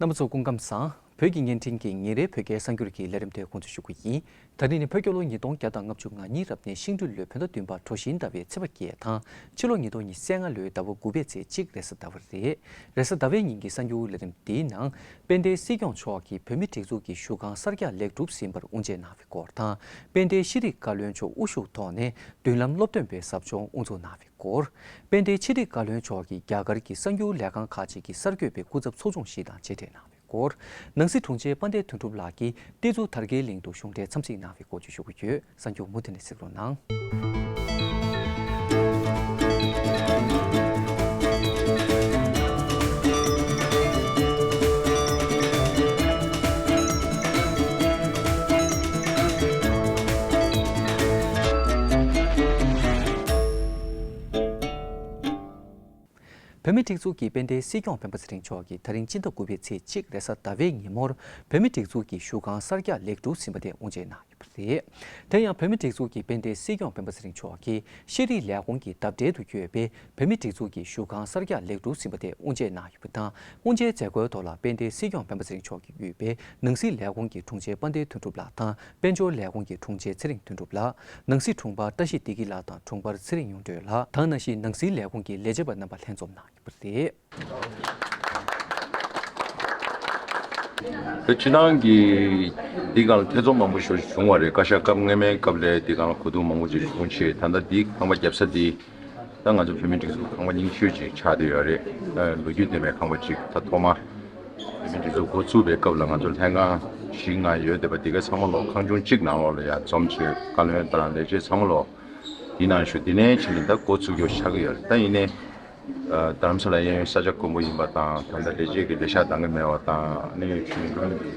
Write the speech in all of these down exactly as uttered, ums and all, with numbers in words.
རྣམ་པ་ཚོ་སྐུ་ཁམས་བཟང་། བོད་ཀྱི་བརྙན་འཕྲིན་གྱི་ཉིན་རེའི་བོད་སྐད་གསར་འགྱུར་གྱི་ལས་རིམ་དེ་འགོ་འཛུགས་ཞུ་གི་ཡིན། ད་རིང་ནི་བོད་རྒྱལ་ལོ་ཉིས་སྟོང་བརྒྱ་དང་ལྔ་བཅུ་ང་གཉིས་རབ་གནས་ཤིང་སྦྲུལ་ལོའི་བོད་ཟླ་བདུན་པ་གྲོ་བཞིན་ཟླ་བའི་ཚེས་པ་བརྒྱད་དང་ཕྱི་ལོ་ཉིས་སྟོང་ཉི་ཤུ་རྩ་ལྔ་ལོའི་ཟླ་བ་དགུ་པའི་ཚེས་གཅིག་རེས་གཟའ་ཟླ་བ་རེད། རེས་གཟའ་ཟླ་བའི་ཉིན་གྱི་གསར་འགྱུར་ལས་རིམ་འདིའི་ནང་། དཔལ་ལྡན་སྲིད་སྐྱོང་མཆོག་གིས་བོད་མིའི་སྒྲིག་འཛུགས་ཀྱི་བཞུགས་ཁང་གསར་རྒྱག་ལེགས་གྲུབ་ཟིན་པར་དབུ་འབྱེད་གནང་བའི་སྐོར་དང་། དཔལ་ལྡན་ཤེས་རིག་བཀའ་བློན་མཆོག་དབུ་བཞུགས་ཐོག་ནས་མདུན་ལམ་སློབ་སྟོན་པའི་ཟབ་སྦྱོང་དབུ་འཛུགས་གནང་བའི་སྐོར། དཔལ་ལྡན་ཤེས་རིག་བཀའ་བློན་མཆོག་གིས་རྒྱ་གར་གྱི་གསར་འགྱུར་ལས་ཁང་ཁག་ཅིག་གི་གསར་འགོད་པའི་སྐུ་ཚབ་ཚོགས་ཆུང་ཞིག་དང་མཇལ་འཕྲད་གནང་བའི་སྐོར། ནང་སྲིད་དྲུང་ཆེ་དཔལ་ལྡན་དོན་གྲུབ་ལགས་ཀྱིས་ཏི་ཛུ་དར་རྒྱས་གླིང་དུ་གཞུང་འབྲེལ་འཚམས་གཟིགས་གནང་བའི་སྐོར་བཅས་ཞུ་གི་ཡོད། གསར་འགྱུར་མུ་མཐུད་ནས་གཟིགས་རོགས་གནང་། བོད་མིའི་སྒྲིག་འཛུགས་ཀྱི་དཔལ་ལྡན་སྲིད་སྐྱོང་སྤེན་པ་ཚེ་རིང་མཆོག་གིས་ད་རིང་སྤྱི་ཟླ་དགུ་པའི་ཚེས་གཅིག་རེས་གཟའ་ཟླ་བའི་ཉིན་མོར་བོད་མིའི་སྒྲིག་འཛུགས་ཀྱི་བཞུགས་ཁང་གསར་རྒྱག་ལེགས་གྲུབ་ཟིན་པ་དེ་དབུ་འབྱེད་གནང་ཡོད་པ་རེད། དེ་ཡང་བོད་མིའི་སྒྲིག་འཛུགས་ཀྱི་དཔལ་ལྡན་སྲིད་སྐྱོང་སྤེན་པ་ཚེ་རིང་མཆོག་གིས་ཤེས་རིག་ལས་ཁུངས་ཀྱི་འདབས་གྲལ་དུ་ཡོད་པའི་བོད་མིའི་སྒྲིག་འཛུགས་ཀྱི་བཞུགས་ཁང་གསར་རྒྱག་ལེགས་གྲུབ་ཟིན་པ་དེ་དབུ་འབྱེད་གནང་ཡོད་པ་དང་། དབུ་འབྱེད་མཛད་སྒོའི་ཐོག་ལ་དཔལ་ལྡན་སྲིད་སྐྱོང་སྤེན་པ་ཚེ་རིང་མཆོག་གིས་དབུས་པའི་ནང་སྲིད་ལས་ཁུངས་ཀྱི་དྲུང་ཆེ་དཔལ་ལྡན་དོན་གྲུབ་ལགས་དང་། དཔལ་འབྱོར་ལས་ཁུངས་ཀྱི་དྲུང་ཆེ་ཚེ་རིང་དོན་གྲུབ་ལགས། ནང་སྲིད་དྲུང་འཕར་བཀྲ་ཤིས་བདེ་སྐྱིད་ལགས་དང་དྲུང་འཕར་ཚེ་རིང་གཡུང་སྒྲོན་ལགས་དང་། ནང་བཞིན་ནང་སྲིད་ལས་ཁུངས་ཀྱི་ལས་བྱེད་པ་རྣམ་པ་ལྷན་འཛོམས་གནང་ཡོད་པ་རེད། ད་སྤྱིར་བཏང་གི་འདི་སྒང་ལ་ཐེ་ཚོམ་མང་པོ་ཞིག་བྱུང་བ་རེད། བཀའ་ཤག་སྐབས་སྔ་མའི་སྐབས་ལས་འདི་སྒང་ལ་གོ་བསྡུར་མང་པོ་ཅིག་བྱུང་ཆེད། ད་ལྟ་འདི་ཁང་པ་བརྒྱབ་ས་འདི་ད་ང་ཚོ་བོད་མིའི་སྒྲིག་འཛུགས་ཁང་པ་རྙིང་ཤོས་ཅིག་ཆགས་བསྡད་ཡོད་རེད། ད་ལོ་རྒྱུས་ལྡན་པའི་ཁང་པ་ཅིག་ད་ཐོག་མ་བོད་མིའི་སྒྲིག་འཛུགས་འགོ་བཙུགས་པའི་སྐབས་ལ་ང་ཚོ་ལྷན་ཁང་བཞི་ལྔ་ཡོད་བསྡད་པ་འདི་གའི་ཚང་མ་ལོག་ཁང་ཆུང་གཅིག་ནང་ལོགས་ལ་ཡར་འཛོམས་བྱས། བཀའ་བློན་དང་ལས་བྱེད་ཚང་མ་ལོག་འདི་ནང་བཞུགས། འདི་ནས་ཕྱིན་ནས་ད་འགོ་བཙུགས་རྒྱུ་ཆགས་ཀྱི་ཡོད་རེད། ད་ཡིན་ནའི་ཨ་རྡ་རམ་ས་ལ་གཡས་གཡོན་ས་ཆ་དཀོན་པོ་ཡིན་པ་དང་། ད་ལྟ་ལས་བྱེད་ཀྱི་ལས་ཤག་འདང་གི་མེད་པ་དང་། ཨ་ནི་གཞུང་གྲོན་གྱི་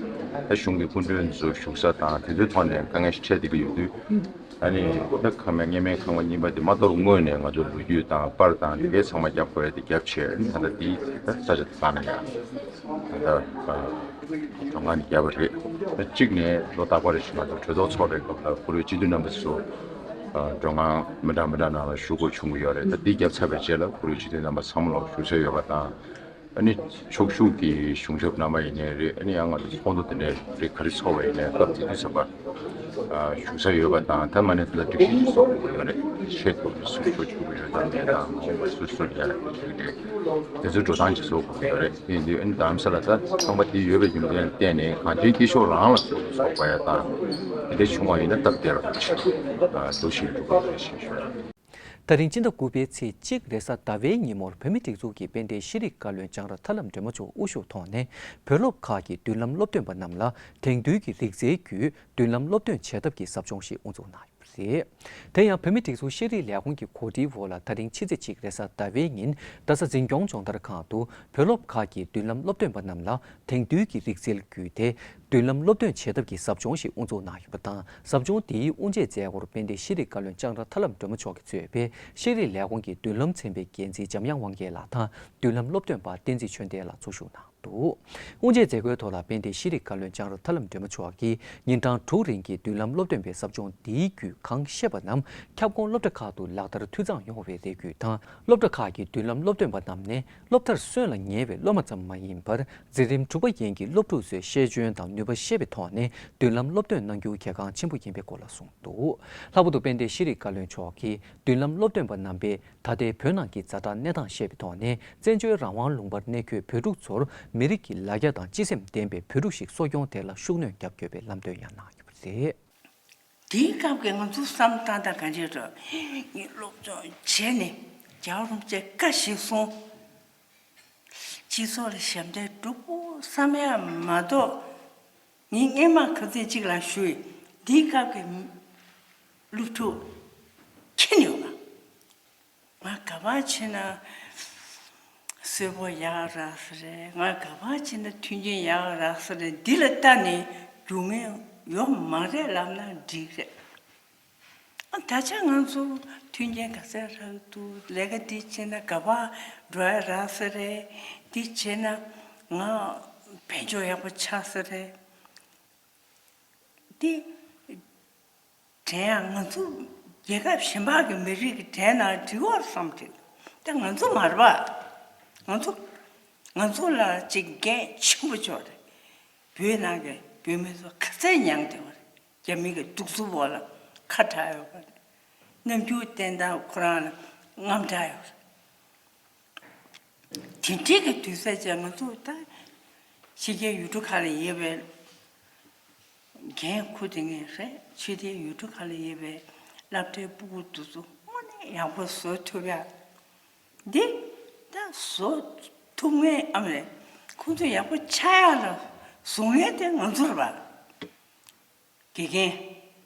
ད་གཞུང་གི་སྐུ་མགྲོན་ཚོ་བཞུགས་ས་དང་དེ་ཚོའི་ཐོག་ནས་དཀའ་ངལ་ཞིག་འཕྲད་བསྡད་ཀྱི་ཡོད་དུས། ཨ་ནི་ད་ཁང་པ་སྔ་མའི་ཁང་པ་རྙིང་པ་དེ་མ་གཏོགས་སྔོན་ནས་ང་ཚོ་ལོ་རྒྱུས་དང་པར་དང་དེ་གའི་ཚང་མ་རྒྱབ་དགོས་ཡ་དེ་རྒྱབ་བྱས། ཨ་ནི་ད་ལྟ་འདི་ད་ས་ཆ་དེ་བཏང་ནས་ཡ་ད་ལྟ་མགྲོན་ཁང་ནས་བརྒྱབ་པ་རེད། ད་གཅིག་ནས་ལོ་རྟག་པར་རེ་བཞིན་ང་ཚོ་གྲོས་ཚོགས་ཚོགས་པའི་སྐབས་ལ་བཀུར་འོས་སྤྱི་འཐུས་རྣམ་པ་ཚོ་ཨ་མགྲོན་ཁང་མི་འདྲ་མི་འདྲ་ནང་ལ་བཞུགས་དགོས་བྱུང་གི་ཡོད་རེད། ད་འདི་བརྒྱབ་ཚར་བའི་རྗེས་ལ་བཀུར་འོས་སྤྱི་འཐུས་རྣམ་པ་ཚང་མ་ལོག་བཞུགས་ས་ཡོད་པ་དང་། ཨ་ནི་ཕྱོགས་བཞུགས་ཀྱི་གཞུང་ཞབས་རྣམ་པ་ཡིན་ནའི་རེད། ཨ་ནི་ཡང་ང་ཚོ་ཚོགས་འདུ་དེ་འདྲའི་རིགས་ག་རེ་ཚོགས་པ་ཡིན་ནའི་སྐབས་དེ་དུས་ཙམ་པ་ཨ་བཞུགས་ས་ཡོད་པ་དང་། ད་མ་ནས་དེ་ལ་སྒྲིག་གཞི་ཞིག་བཟོ་དགོས་ཀྱི་ཡོད་རེད། ཆེད་དུ་སུ་ཚོགས་བཅུག་གི་ཡོད་དམ་མེད་དང་། སུ་སུ་ཡར་ཞུགས་ཏེ་དེ་ཚོའི་འགྲོ་སྟངས་ཅིག་བཟོ་དགོས་ཀྱི་ཡོད་རེད། དེ་ཡིན་དུས་ཨ་ནི་རྡ་རམ་ས་ལ་ད་ཁང་པ་དེ་ཡོད་པའི་རྒྱུ་མཚན་བརྟེན་ནས་གངས་ཅན་སྐྱིད་ཤོག་རང་ལ་ཚོགས་འདུ་ཚོགས་པ་ཡ་དང་དེ་འདྲ་བྱུང་བ་ཡིན་ན་སྟབས་བདེ་རུ་འགྲོ་བཞིན་འདུག་པ་རེད་ཞེས་ཞུ། ད་རིང་སྤྱི་ཟླ་དགུ་པའི་ཚེས་གཅིག་རེས་གཟའ་ཟླ་བའི་ཉིན་མོར་བོད་མིའི་སྒྲིག་འཛུགས་ཀྱི་དཔལ་ལྡན་ཤེས་རིག་བཀའ་བློན་ལྕང་ར་ཐར་ལམ་སྒྲོལ་མ་མཆོག་དབུ་བཞུགས་ཐོག་ནས་བོད་སློབ་ཁག་གི་མདུན་ལམ་སློབ་སྟོན་པ་རྣམས་ལ་དེང་དུས་ཀྱི་རིག་རྩལ་བརྒྱུད་མདུན་ལམ་སློབ་སྟོན་བྱེད་ཐབས་ཀྱི་ཟབ་སྦྱོང་ཞིག་དབུ་འཛུགས་གནང་ཡོད་པ་རེད། དེ་ཡང་བོད་མིའི་སྒྲིག་འཛུགས་ཤེས་རིག་ལས་ཁུངས་ཀྱི་གོ་སྒྲིག་འོག་ལ་ད་རིང་ཕྱི་ཚེས་གཅིག་རེས་གཟའ་ཟླ་བའི་ཉིན་རྡ་ས་འཛིན་སྐྱོང་སྦྱོང་བརྡར་ཁང་དུ་བོད་སློབ་ཁག་གི་མདུན་ལམ་སློབ་སྟོན་པ་རྣམས་ལ་དེང་དུས་ཀྱི་རིག་རྩལ་བརྒྱུད་དེ་མདུན་ལམ་སློབ་སྟོན་བྱེད་ཐབས་ཀྱི་ཟབ་སྦྱོང་ཞིག་དབུ་འཛུགས་གནང་ཡོད་པ་དང་། ཟབ་སྦྱོང་འདིའི་དབུ་འབྱེད་མཛད་སྒོར་དཔལ་ལྡན་ཤེས་རིག་བཀའ་བློན་ལྕང་ར་ཐར་ལམ་སྒྲོལ་མ་མཆོག་གིས་གཙོས་པའི་ཤེས་རིག་ལས་ཁུངས་ཀྱི་མདུན་ལམ་ཚན་པའི་འགན་འཛིན་འཇམ་དབྱངས་དབང་རྒྱལ་ལགས་དང་མདུན་ལམ་སློབ་སྟོན་པ་བསྟན་འཛིན་ཆོས་ལྡན་ལགས་ཚོགས་ཞུགས་གནང་འདུག། དབུ་འབྱེད་མཛད་སྒོའི་ཐོག་ལ་དཔལ་ལྡན་ཤེས་རིག་བཀའ་བློན་ལྕང་ར་ཐར་ལམ་སྒྲོལ་མ་མཆོག་གིས་ཉིན་གྲངས་དྲུག་རིང་གི་མདུན་ལམ་སློབ་སྟོན་པའི་ཟབ་སྦྱོང་འདིའི་བརྒྱུད་གང་ཤེས་པ་རྣམས་ཁྱབ་ཁོངས་སློབ་གྲྭ་ཁག་ཏུ་ལག་བསྟར་འཐུས་ཚང་ཡོང་བའི་ལས་འགུལ་དང་། སློབ་གྲྭ་ཁག་གི་མདུན་ལམ་སློབ་སྟོན་པ་རྣམས་ནས་སློབ་མཐར་སོན་ལ་ཉེ་བའི་སློབ་མ་ཙམ་མ་ཡིན་པར། འཛིན་རིམ་དྲུག་པ་ཡན་གྱི་སློབ་ཕྲུག་ཚོས་ཤེས་འཇོན་དང་ནུས་པ་ཤེས་པའི་ཐོག་ནས་མདུན་ལམ་སློབ་སྟོན་གནང་རྒྱུ་གལ་འགངས་ཆེན་པོ་ཡིན་པའི་སྐོར་ལ་གསུངས་འདུག། ལྷག་པར་དུ་དཔལ་ལྡན་ཤེས་རིག་བཀའ་བློན་མཆོག་གིས་མདུན་ལམ་སློབ་སྟོན་པ་རྣམ་པས་ད་ལྟའི་བོད་ནང་གི་ཛ་དྲག་གནས་སྟངས་བཤད་པའི་ཐོག་ནས་བཙན་བྱོལ་རང་དབང་ལུང་པར་གནས་འཁོད་བོད་ཕྲུག་ཚོར་མི་རིགས་ཀྱི་ལ་རྒྱ་དང་སྤྱི་སེམས་ལྡན་པའི་བོད་ཕྲུག་ཞིག་གསོ་སྐྱོང་དེ་ལ་ཤུགས་སྣོན་རྒྱག་དགོས་པའི་ལམ་སྟོན་ཡང་གནང་ཡོད་པ་རེད། དེའི་སྐབས་ཀྱི་ང་ཚོ་བསམ་བཏང་དང་གང་བྱེད་འགྲོ། ངས་སློབ་སྦྱོང་བྱས་ནས་རྒྱལ་བ་རིན་པོ་ཆེ་བཀའ་བཞིན་སོང་། སྤྱི་ཚོགས་ལ་ཞབས་འདེགས་སྒྲུབ་དགོས་བསམ་ཡ་མ་གཏོགས། ངས་སྔས་མ་ཁ་སང་གཅིག་ལ་ཞུས། འདིའི་སྐབས་ཀྱི་སློབ་ཕྲུག་ཁྱེར་ནས་ཡོང་བ། ང་ག་པར་ཕྱིན་ན་གསོལ་པོ་ཡག་རག་ས་རེད། ང་ག་པར་ཕྱིན་ན་མཐུན་རྐྱེན་ཡག་རག་ས་རེད། འདི་ལ་ལྟ་ནས་རྒྱུག་མཁན་ཡོད་མ་རེད་ལབ་ན་འགྲིག་རེད། ཨ་ད་ཆ་ང་ཚོ་མཐུན་རྐྱེན་ག་ཚད་རག་འདུག། ལས་ཀ་འདི་བྱས་ན་ག་པར་འགྲོ་ཡ་རག་ས་རེད། འདི་བྱས་ན་ང་དཔལ་འབྱོར་ཡག་པོ་ཆགས་ས་རེད། འདི་དྲན་ཡང་ང་ཚོ་རྒྱལ་ཁབ་གཞན་པ་གི་མི་རིགས་ཀྱི་དྲན་ན་འགྲིག་པར་བསམ་དྲན། ད་ང་ཚོ་མ་རེད་པ། ང་ཚོ་ ང་ཚོ་ལ་ཅིག་འགན་ཆེན་པོ་ཅིག་ཡོད་རེད། བོད་ནང་གི་བོད་མི་ཚོ་ག་ཚད་མྱངས་བསྡད་པ་རེད། རྒྱ་མི་གི་གདུག་རྩུབ་འོག་ལ་ཁ་གྲག་ཡོད་པ་རེད། རྣམ་འགྱུར་བསྟན་སྟངས་ཁོ་རང་ལ་དངངས་སྐྲག་ཡོད་རེད། དེ་འདྲའི་གི་དུས་ཚོད་ཅིག་ང་ཚོ་ད་ཕྱི་རྒྱལ་ཡུལ་གྲུ་ཁག་ལ་ཡོད་པའི་འགན་ཁུར་དེ་ངས་རེད། ཕྱི་རྒྱལ་ཡུལ་གྲུ་ཁག་ལ་ཡོད་པའི་སློབ་གྲྭའི་སྤུ་གུ་དེ་ཚོ་དངོས་གནས་ཡག་པོ་བཟོ་ཐུབ་ཡ། འདི་ད་བཟོ་ཐུབ་མཁན་ཨ་མ་རེད། ཁོང་ཚོ་ཡག་པོ་ཆགས་ཡག་ལ་བཟོ་མཁན་དེ་ང་ཚོ་རེད་པ། དགེ་རྒན་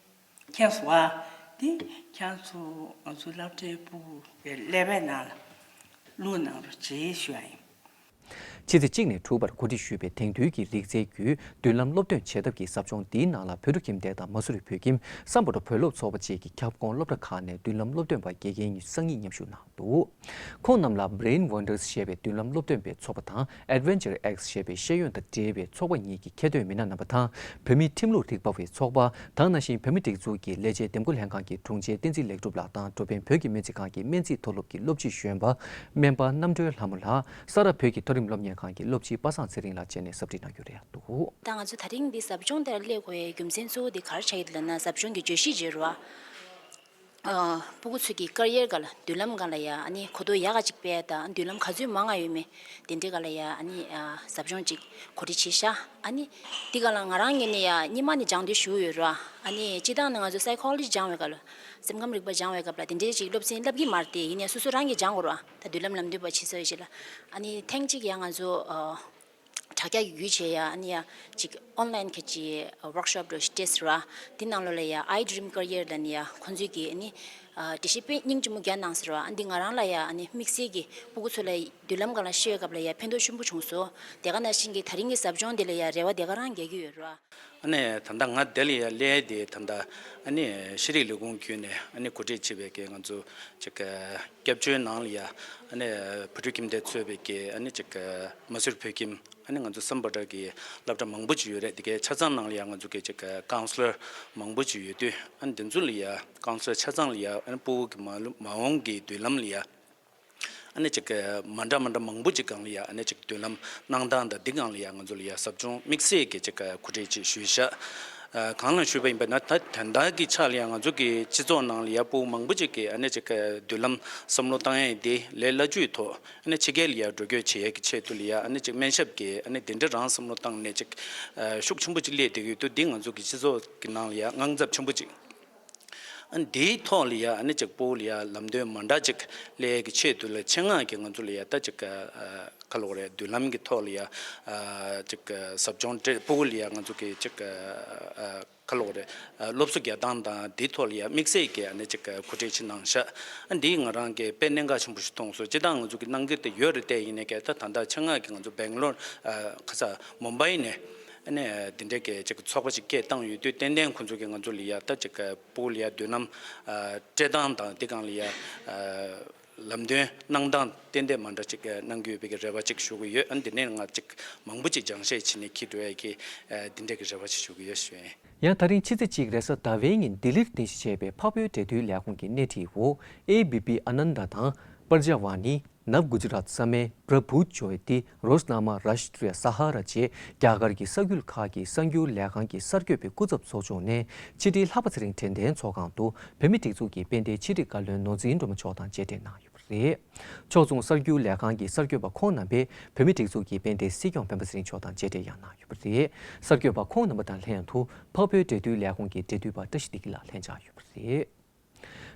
ཁྱེད་ཚོ་བ་འདི་ཁྱེད་ཚོ་ང་ཚོ་སློབ་གྲྭའི་སྤུ་གུ་གི་ཀླད་པའི་ནང་ལ་བླུགས་གནང་རོགས་བྱེད་ཞུ་ཡ་ཡིན། ཕྱི་ཚེས་གཅིག་ནས་དྲུག་བར་གོ་སྒྲིག་ཞུས་པའི་དེང་དུས་ཀྱི་རིག་རྩལ་བརྒྱུད་མདུན་ལམ་སློབ་སྟོན་བྱེད་ཐབས་ཀྱི་ཟབ་སྦྱོང་འདིའི་ནང་ལ་བོད་ཕྲུག་ཁྱིམ་སྡེ་དང་མ་སུ་རི་བོད་ཁྱིམ་སམ་བྷོ་ཊ་བོད་སློབ་ཚོགས་པ་བཅས་ཀྱི་ཁྱབ་ཁོངས་སློབ་གྲྭ་ཁག་ནས་མདུན་ལམ་སློབ་སྟོན་པ་དགེ་རྒན་ཉི་ཤུ་རྩ་གཉིས་མཉམ་ཞུགས་གནང་འདུག་ཁོང་རྣམས་ལ་Brain Wonders ཞེས་པའི་མདུན་ལམ་སློབ་སྟོན་པའི་ཚོགས་པ་དང་Adventure X ཞེས་པའི་ཤེས་ཡོན་དང་འབྲེལ་བའི་ཚོགས་པ་གཉིས་ཀྱི་མཁས་འདོན་མི་སྣ་རྣམ་པ་དང་། བོད་མིའི་ཁྲིམས་ལུགས་རིག་པ་བའི་ཚོགས་པ་དང་། ནང་བཞིན་བོད་མིའི་སྒྲིག་འཛུགས་ཀྱི་ལས་བྱེད་འདེམས་བསྐོ་ལྷན་ཁང་གི་དྲུང་ཆེ་བསྟན་འཛིན་ལེགས་གྲུབ་ལགས་དང་འགྲོ་ཕན་བོད་ཀྱི་སྨན་རྩིས་ཁང་གི་སྨན་རྩིས་མཐོ་སློབ་ཀྱི་སློབ་སྤྱི་གཞོན་པ་སྨན་པ་རྣམ་གྲོལ་ལྷ་མོ་ལགས། ས་རཱ་བོད་ཀྱི་མཐོ་རིམ་སློབ་གཉེར་ཁང་གི་སློབ་སྤྱི་པ་སངས་ཚེ་རིང་ལགས་བཅས་ནས་ཟབ་ཁྲིད་གནང་རྒྱུ་རེད་འདུག་ད་ང་ཚོ་ད་རིང་འདི་ཟབ་སྦྱོང་དེར་སླེབས་དགོས་པའི་རྒྱུ་མཚན་གཙོ་བོ་དེ་ག་རེ་ཆགས་ཡོད་ལབ་ན། ཟབ་སྦྱོང་གི་བརྗོད་གཞི་བརྗོད་རོགས། ཨ། སྤུ་གུ་ཚོ་གི་ཀ་རི་ཡར་སྒང་ལ་མདུན་ལམ་སྒང་ལ་ཡ་ཨ་ནི་གོ་རྟོགས་ཡག་ག་ཅིག་སྤེལ་དང་། མདུན་ལམ་ག་ཚོད་མང་ང་ཡོད་མེད་དེ་འདྲའི་སྒང་ལ་ཡ་ཨ་ནི་ཨ་ཟབ་སྦྱོང་ཅིག་གོ་སྒྲིག་བྱས་ཤག་ཨ་ནི་འདི་སྒང་ལ་ང་རང་ངོས་ནས་ཡ་སྔོན་མ་ནས་སྦྱང་འདོད་ཞུ་གི་ཡོད་ར། ཨ་ནི་སྤྱིར་བཏང་ནས་ང་ཚོ་སའི་ཁོ་ལོ་ཇི་སྦྱང་བའི་སྐབས་ལ། སེམས་ཁམས་རིག་པ་སྦྱང་བའི་སྐབས་ལ་དེ་འདྲའི་ཅིག་སློབ་ཚན་བསླབ་ཀྱི་མ་རེད་དེ། ཡིན་ནའི་སོ་སོ་རང་གིས་སྦྱང་དགོས་ར། ད་མདུན་ལམ་ལམ་སྟོན་པ་བྱེད་ས་ཡོད་ཞིག་ལ། ཨ་ནི་ཐེངས་གཅིག་ཡ་ང་ཚོ་ཨ། དྲ་རྒྱ་བརྒྱུད་བྱས་ཡ་ཨ་ནི་ཡ་ཅིག་ཨོན་ལན་གི་ཅིག་ཝོག་ཤོབ་འདྲ་ཞིག་སྤྲད་ཟེར་བ། དེ་ནང་ལོགས་ལ་ཡ་I Dream Career ལབ་ནས་ཡ་ཁོང་ཚོས་ཀྱི་ཨ་ནི་ཨ་འགྲེལ་བཤད་དཔེ་སྙིང་རྗེ་མོ་བརྒྱབ་གནང་ཟེར་བ། ཨ་འདི་ང་རང་ལ་ཡ་ཨ་ནི་དམིགས་བསལ་གྱི་སྤུ་གུ་ཚོ་ལ་མདུན་ལམ་སྒང་ལ་ཤེས་པའི་སྐབས་ལ་ཡ་ཕན་ཐོགས་ཆེན་པོ་བྱུང་སོང་། དེ་ག་ནང་བཞིན་གྱི་ད་རིང་གི་ཟབ་སྦྱོང་འདི་ལ་ཡ་རེ་བ་དེ་ག་རང་རྒྱག་གི་ཡོད་ར། ཨ་ནི་ད་ལྟ་ང་འདི་ལ་ཡ་སླེབས་དེ་ད་ལྟ་ཨ་ནི་ཤེས་རིག་ལས་ཁུངས་བརྒྱུད་ནས་ཨ་ནི་གོ་སྒྲིག་བྱས་པའི་གི་ང་ཚོ་ཅིག་སྐྱབས་བཅོལ་ནང་ལ་ཡ་ཨ་ནི་བོད་ཕྲུག་ཁྱིམ་སྡེ་གཙོས་པའི་གི་ཨ་ནི་ཅིག་མ་སུར་བོད་ཁྱིམ། ཨ་ནི་ང་ཚོ་སམ་བྷོ་ཊ་གི་སློབ་གྲྭ་མང་པོ་ཅིག་ཡོད་རེད། དེ་གའི་ཆ་ཚང་ནང་ལ་ཡང་ང་ཚོ་གི་ཅིག་ཀའུན་སི་ལར་མང་པོ་ཅིག་ཡོད་དུས། ཨ་ནི་འདི་ཚོ་ལ་ཡ་ཀའུན་སི་ལར་ཆ་ཚང་ལ་ཡ་ཨ་ནི་སྤུ་གུ་གི་མ་ལུ་མ་འོངས་ཀྱི་མདུན་ལམ་ལ་ཡ་ཨ་ནི་ཅིག་མ་འདྲ་མ་འདྲ་མང་པོ་ཅིག་སྒང་ལ་ཡ་ཨ་ནི་ཅིག་མདུན་ལམ་གནང་སྟངས་དང་འདི་སྒང་ལ་ཡ་ང་ཚོ་ལ་ཡ་ཟབ་སྦྱོང་དམིགས་བསལ་གྱི་ཅིག་གོ་སྒྲིག་ཅིག་ཞུས་ཤག་ཨ། གང་ལ་ཞུས་པ་ཡིན་པ་ན། ད་དོན་དག་གི་ཆ་ལ་ཡ་ང་ཚོ་གི་སྤྱི་ཚོགས་ནང་ལ་ཡ་སྤུ་གུ་མང་པོ་ཅིག་གི་ཨ་ནི་ཅིག་མདུན་ལམ་བསམ་བློ་བཏང་ཡས་དེ་ལས་སླ་བཅོས་ཐོག་ཨ་ནི་ཕྱི་རྒྱལ་ལ་ཡ་འགྲོ་སྐྱོད་བྱེད་ཡས་ཀྱི་ཆེད་དུ་ལ་ཡ་ཨ་ནི་ཅིག་སྨན་ཞབས་ཀྱི་ཨ་ནི་དེ་འདྲ་རང་བསམ་བློ་བཏང་ནས་ཅིག་ཨ་ཤུགས་ཆེན་པོ་ཅིག་སླེབས་བསྡད་ཀྱི་ཡོད་དུས། འདི་ང་ཚོ་གི་སྤྱི་ཚོགས་ཀྱི་ནང་ལ་ཡ་དངངས་འཚབ་ཆེན་པོ་ཅིག་ཨ་ནི་དེའི་ཐོག་ལ་ཡ་ཨ་ནི་ཅིག་སྤུ་གུ་ལ་ཡ་ལམ་སྟོན་མ་འདྲ་ཅིག་སླེབས་ཡས་ཀྱི་ཆེད་དུ་ལ་ཆེད་མངགས་ཀྱིས་ང་ཚོ་ལ་ཡ་ད་ཅིག་ཨ་ག་ལབ་དགོས་རེད། མདུན་ལམ་གྱི་ཐོག་ལ་ཡ་ཨ་ཅིག་ཨ་ཟབ་སྦྱོང་སྤྲད། སྤུ་གུ་ལ་ཡ་ང་ཚོ་གི་ཅིག་ཨ་ག་ལབ་དགོས་རེད། ཨ་སློབ་གསོ་རྒྱག་སྟངས་དང་དེའི་ཐོག་ལ་ཡ་དམིགས་བསལ་གྱི་ཨ་ནི་ཅིག་གོ་སྒྲིག་ཅིག་གནང་ཤག་ཨ་འདིས་ང་རང་གི་དཔེ་གནད་འགག་ཆེན་པོ་ཞིག་མཐོང་སོང་། སྤྱིར་བཏང་ང་ཚོ་གི་གནང་གི་དེ་ཡོད་རེད་དེ། ཡིན་ནའི་ག་ད་ད་ལྟ་ཆེད་མངགས་ཀྱིས་ང་ཚོ་སྦེང་ལོར་ཨ་ག་ས་མུམ་བྷའི་ནས་ཨ་ནི་དེ་འདྲའི་གི་ཅིག་ཚོགས་པ་ཅིག་སྐད་བཏང་ཡོད་དུས། ཏན་ཏན་ཁོང་ཚོ་གིས་ང་ཚོ་ལ་ཡ་ད་ཅིག་སྤུ་གུ་ལ་ཡ་མདུན་ལམ་ཨ་སྤྲད་སྟངས་དང་དེ་སྒང་ལ་ཡ་ཨ་ལམ་སྟོན་གནང་སྟངས་ཏན་ཏན་མ་འདྲ་ཅིག་གནང་གི་ཡོད་པའི་གི་རེ་བ་ཅིག་ཞུ་གི་ཡོད། ཨ་འདི་ནས་ང་ཅིག་མང་པོ་ཅིག་སྦྱང་བཤད་བྱས་ནས་འཁྱེར་འགྲོ་ཡ་གི་ཨ་འདི་འདྲ་གི་རེ་བ་ཅིག་ཞུ་གི་ཡོད་ཞུ་ཡིན། ཡང་ད་རིང་ཕྱི་ཚེས་གཅིག་རེས་གཟའ་ཟླ་བའི་ཉིན་ལྡི་ལིར་རྟེན་གཞི་བྱས་པའི་འཕགས་བོད་འབྲེལ་མཐུད་ལས་ཁུངས་ཀྱི་སྣེ་ཁྲིད་འོག་ཨེ་བི་པི་ཨ་ནན་དཱ་དང་པར་ཇ་ཝཱ་ནི། ནབ་གུ་ཇི་རཱཏ་ས་མེ་པྲ་བྷུ་ཇོ་ཏི་རོས་ན་མ་རཱ་ཤི་ཏྲི་ཡ་ས་ཧ་ར་བཅས་རྒྱ་གར་གྱི་ས་ཁུལ་ཁག་གི་གསར་འགྱུར་ལས་ཁང་གི་གསར་འགོད་པའི་སྐུ་ཚབ་ཚོགས་ཆུང་ནས་ཕྱི་དྲིལ་ལྷག་པ་ཚེ་རིང་དྲན་རྟེན་ཚོགས་ཁང་དུ་བོད་མིའི་སྒྲིག་འཛུགས་ཀྱི་དཔལ་ལྡན་ཕྱི་དྲིལ་བཀའ་བློན་ནོར་འཛིན་སྒྲོལ་མ་མཆོག་དང་མཇལ་འཕྲད་གནང་ཡོད་པ་རེད། ཕྱོགས་མཚུངས་གསར་འགྱུར་ལས་ཁང་གི་གསར་འགོད་པ་ཁོང་རྣམ་པས་བོད་མིའི་སྒྲིག་འཛུགས་ཀྱི་དཔལ་ལྡན་སྲིད་སྐྱོང་སྤེན་པ་ཚེ་རིང་མཆོག་དང་མཇལ་འཕྲད་ཡང་གནང་ཡོད་པ་རེད། གསར་འགོད་པ་ཁོང་རྣམ་པ་དང་ལྷན་དུ་འཕགས་བོད་འབྲེལ་མཐུད་ལས་ཁུངས་ཀྱི་འབྲེལ་མཐུད་པ་བཀྲ་ཤིས་བདེ་སྐྱིད་ལགས་ལྷན་བཅར་ཡོད་པ་རེད།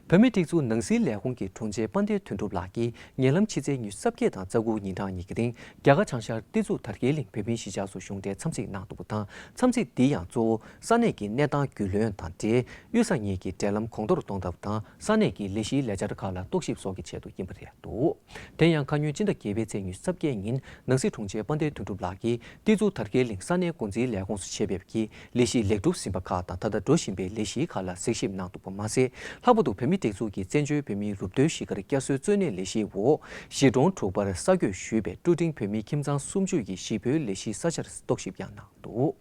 བོད་མིའི་སྒྲིག་འཛུགས་ནང་སྲིད་ལས་ཁུངས་ཀྱི་དྲུང་ཆེ་དཔལ་ལྡན་དོན་གྲུབ་ལགས་ཀྱིས་ཉེ་ལམ་ཕྱི་ཚེས་ཉི་ཤུ་རྩ་བརྒྱད་དང་རྩ་དགུ་ཉིན་གྲངས་གཉིས་ཀྱི་རིང་རྒྱ་གར་བྱང་ཤར་ཏི་ཛུ་དར་རྒྱས་གླིང་བོད་མིའི་གཞིས་ཆགས་སུ་གཞུང་འབྲེལ་འཚམས་གཟིགས་གནང་འདུག་པ་དང་། འཚམས་གཟིགས་འདི་ཡང་གཙོ་བོ་ས་གནས་ཀྱི་གནས་སྟངས་རྒྱུས་ལོན་དང་འབྲེལ་དབུས་ས་གཉིས་ཀྱི་འབྲེལ་ལམ་གོང་མཐོར་གཏོང་ཐབས་དང་། ས་གནས་ཀྱི་ལས་གཞིའི་ལས་འཆར་ཁག་ལ་རྟོག་ཞིབ་སོགས་ཀྱི་ཆེད་དུ་ཡིན་པ་རེད་འདུག་དེ་ཡང་ཁ་ཉིན་སྤྱི་ཟླ་བརྒྱད་པའི་ཚེས་ཉི་ཤུ་རྩ་བརྒྱད་ཉིན་ནང་སྲིད་དྲུང་ཆེ་དཔལ་ལྡན་དོན་གྲུབ་ལགས་ཀྱིས་ཏི་ཛུ་དར་རྒྱས་གླིང་ས་གནས་འགོ་འཛིན་ལས་ཁུངས་སུ་ཆེད་ཕེབས་ཀྱིས་ལས་གཞི་ལེགས་གྲུབ་ཟིན་པ་ཁག་དང་། ད་ལྟ་འགྲོ་བཞིན་པའི་ལས་གཞིའི་ཁག་ལ་གཟིགས་ཞིབ་གནང་འདུག་པ་མ་ཟད། ལྷག་པར་དུ་བོད་མིའི་སྒྲིག་འཛུགས་ཀྱི་བཙན་བྱོལ་བོད་མིའི་རུབ་རྟོལ་གཞིས་སྒར་བསྐྱར་གསོའི་གཙོ་གནད་ལས་གཞིའི་འོག་གཞིས་གྲོང་དྲུག་པར་གསར་བསྐོས་ཞུས་པའི་ཀྲུ་ཀྲིང་བོད་མིའི་ཁྱིམ་ཚང་གསུམ་བཅུ་ཡི་གཞིས་སྤོའི་ལས་གཞིའི་ས་ཆར་རྟོག་ཞིབ་ཡང་གནང་འདུག་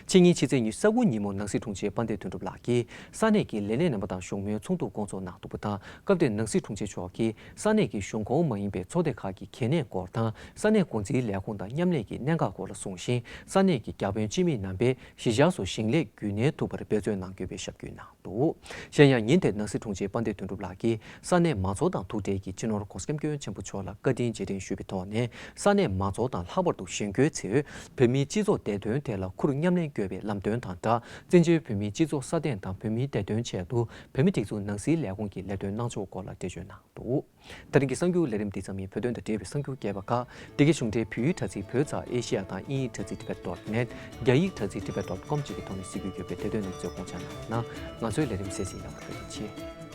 ཕྱི་ཉིན་ཕྱི་ཚེས་ཉི་ཤུ་རྩ་དགུ་ཉིན་མོ་ནང་སྲིད་དྲུང་ཆེ་དཔལ་ལྡན་དོན་གྲུབ་ལགས་ཀྱིས་ས་གནས་ཀྱི་ལས་སྣེ་རྣམ་པ་དང་བཞུགས་མོལ་ཚོགས་འདུ་བསྐོང་ཚོགས་གནང་འདུག་པ་དང་། སྐབས་དེར་ནང་སྲིད་དྲུང་ཆེ་མཆོག་གིས་ས་གནས་ཀྱི་གཞུང་ཁོངས་མ་ཡིན་པའི་ཚོགས་སྡེ་ཁག་གི་གལ་གནད་སྐོར་དང་། ས་གནས་འགོ་འཛིན་ལས་ཁུངས་དང་མཉམ་ལས་ཀྱི་གནད་འགག་སྐོར་ལ་གསུངས་ཤིང་། ས་གནས་ཀྱི་བརྒྱ་དཔོན་སྤྱི་མི་རྣམ་པས་གཞིས་ཆགས་སུ་ཞིང་ལས་རྒྱུན་གནས་ཐུབ་པར་འབད་བརྩོན་གནང་དགོས་པའི་ཞབས་སྐྱོན་གནང་། འདུག་གཞན་ཡང་ཉིན་དེར་ནང་སྲིད་དྲུང་ཆེ་དཔལ་ལྡན་དོན་གྲུབ་ལགས་ཀྱིས་ས་གནས་མང་ཚོགས་དང་ཐུག་འཕྲད་ཀྱིས་སྤྱི་ནོར་༧གོང་ས་༧སྐྱབས་མགོན་ཆེན་པོ་མཆོག་ལ་བཀའ་དྲིན་རྗེས་དྲན་ཞུས་པའི་ཐོག་ནས། ས་གནས་མང་ཚོགས་དང་ལྷག་པར་དུ་གཞོན་སྐྱེས་ཚོས་བོད་མིའི་སྤྱི་ཚོགས་བདེ་དོན་ཐད་ལ་ཁུར་མཉམ་ལེན་དགོས་པའི་ལམ་སྟོན་དང་སྦྲགས། བཙན་བྱོལ་བོད་མིའི་སྤྱི་ཚོགས་སྲ་བརྟན་དང་བོད་མིའི་བདེ་དོན་ཆེད་དུ་བོད་མིའི་སྒྲིག་འཛུགས་ནང་སྲིད་ལས་ཁུངས་ཀྱི་ལས་དོན་གནང་ཕྱོགས་སྐོར་ལ་འགྲེལ་བརྗོད་གནང་འདུག་ད་རིང་གི་གསར་འགྱུར་ལས་རིམ་འདི་ཙམ་ཡིན། བོད་དོན་དང་འབྲེལ་བའི་གསར་འགྱུར་རྒྱས་པ་ཁག་འདི་གའི་གཞུང་འབྲེལ་བོད་ཡིག་དྲ་ཚིགས་བོད་ཙ་ཨེ་ཤི་ཡ་དང་དབྱིན་ཡིག་དྲ་ཚིགས་tibet dot net། རྒྱ་ཡིག་དྲ་ཚིགས་tibet dot com་བཅས་ཀྱི་ཐོག་ནས་གཟིགས་རྒྱུ་ཡོད་པས། དེ་དོན་རྣམས་ཚོས་དགོངས་འཇགས་གནང་། ང་ཚོའི་ལས་རིམ་གསན་གཟིགས་གནང་བར་ཐུགས་རྗེ་ཆེ།